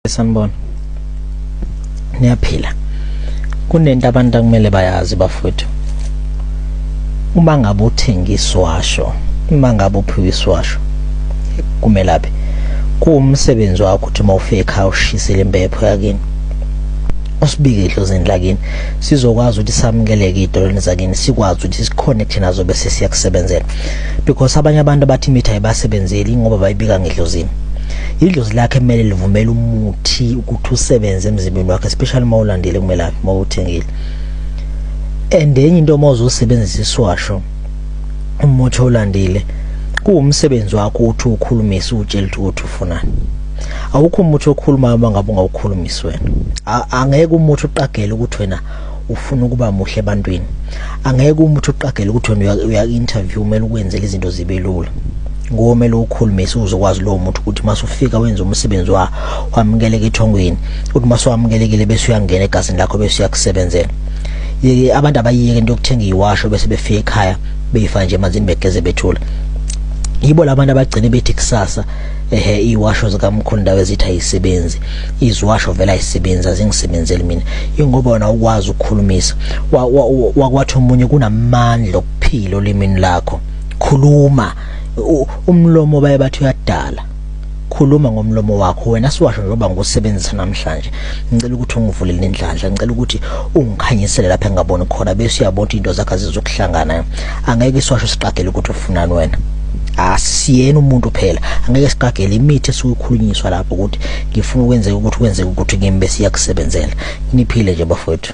Sanibona. Niyaphila. Kunento abantu akumele bayazi bafowethu. Uma ngabe uthenga iswasho, uma ngabe uphiwe iswasho kumelaphi, kuwumsebenzi wakho ukuthi uma ufika ekhaya ushisele impepho yakini, usibike edlozini lakini, sizokwazi ukuthi samukeleke idolweni zakini, sikwazi ukuthi siconnect nazo bese siyakusebenzela. Because abanye abantu abathi imithi ayibasebenzeli ngoba bayibika ngedlozini. Idlozi lakhe kumele livumele umuthi ukuthi usebenze emzimbeni wakhe, especially uma ulandile kumelaphi, uma uthengile. And enye into, uma uzosebenzisa iswasho, umuthi olandile, kuwumsebenzi wakho ukuthi ukhulumise, utshele ukuthi ufunani. Awukho umuthi okhulumayo uma ngabe ungawukhulumisi wena. Angeke umuthi uqagele ukuthi wena ufuna ukuba muhle ebantwini. Angeke umuthi uqagele ukuthi wena uya interview, kumele ukwenzele izinto zibe lula. Ngomele ukhulumise uzokwazi lowo muntu ukuthi masufika wenza umsebenzi wa wamukeleka ethongweni, ukuthi masuwamukelekile bese uyangena egazini lakho bese uyakusebenzela. Yeke abantu abayiyeke into yokuthenga iwasho bese befika ekhaya beyifaka nje emanzini begeze bethula. Yibo labantu abagcine bethi kusasa ehe iwasho zikamkhulu ndawo ezithi ayisebenzi, iziwasho vele ayisebenzi, azingisebenzeli mina. Ingoba wena ukwazi ukukhulumisa. Wakwathi omunye kunamandla okuphila olimini lakho. Khuluma, umlomo baye bathi uyadala. Khuluma ngomlomo wakho wena. Siwasho njengoba ngusebenzisa namhlanje, ngicela ukuthi ungivulele indladla, ngicela ukuthi ungikhanyisele lapha engaboni khona, bese uyabona into zakho azizokuhlangana. Angeke isiwasho siqagele ukuthi ufunani wena, asiyena umuntu phela. Angeke siqagele imithi esuyikhulunyiswa lapho ukuthi ngifuna ukwenzeka ukuthi kwenzeke ukuthi kimi, bese iyakusebenzela. Niphile nje bafowethu.